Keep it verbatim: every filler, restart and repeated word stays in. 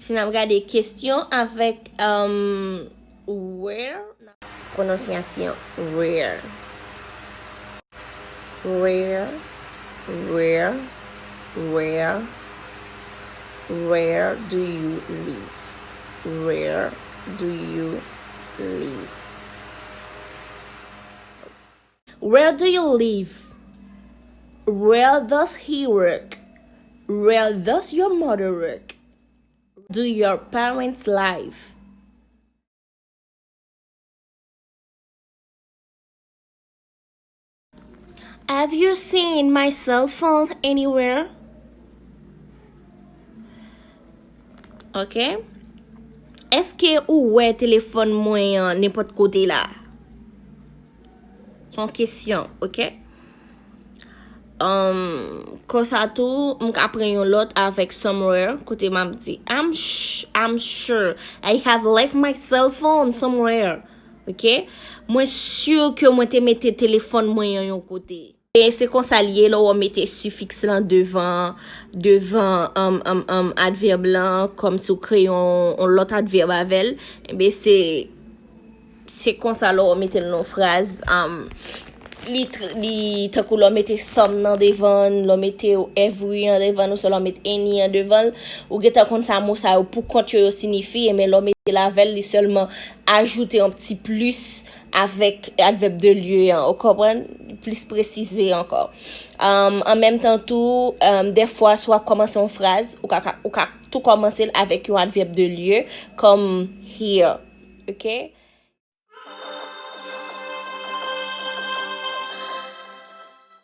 Si n ap gade kesyon avèk um, where, pwononsyasyon where. Where, where, where, where do you live? Where do you live? Where do you live? Where does he work? Where does your mother work? Do your parents live? Have you seen my cell phone anywhere? Ok. Èske ou wè telefòn mwen an nenpòt kote la? Se yon kesyon, ok? Um, konsa tou, m ka pran yon lòt avèk somewhere, kote m ap di, I'm, sh I'm sure I have left my cell phone somewhere. Ok? Mwen si ke mwen te mete telefòn mwen an yon kote. E se konsa l ye lè w mete sifiks lan devan, devan um, um, um, advèb lan, kòmsi w kreye yon, yon lòt advèb avè l. Enben, se se konsa lè w mete l nan fraz. Um, li, li tankou lè w mete some nan devan l, lè w mete every an devan l, oswa lè w mete any an devan l, ou gentan konn sa mo sa yo pou kont yo, yo sinifye, men lè w mete l avè l, li sèlman ajoute yon ti plis avèk advèb de lye an, ou konprann? Plis presize ankò. Um, an menm tan tou, um, dèfwa, si w ap kòmanse yon fraz, ou ka, ou ka tou kòmanse l avèk yon advèb de lye, kòm here, ok?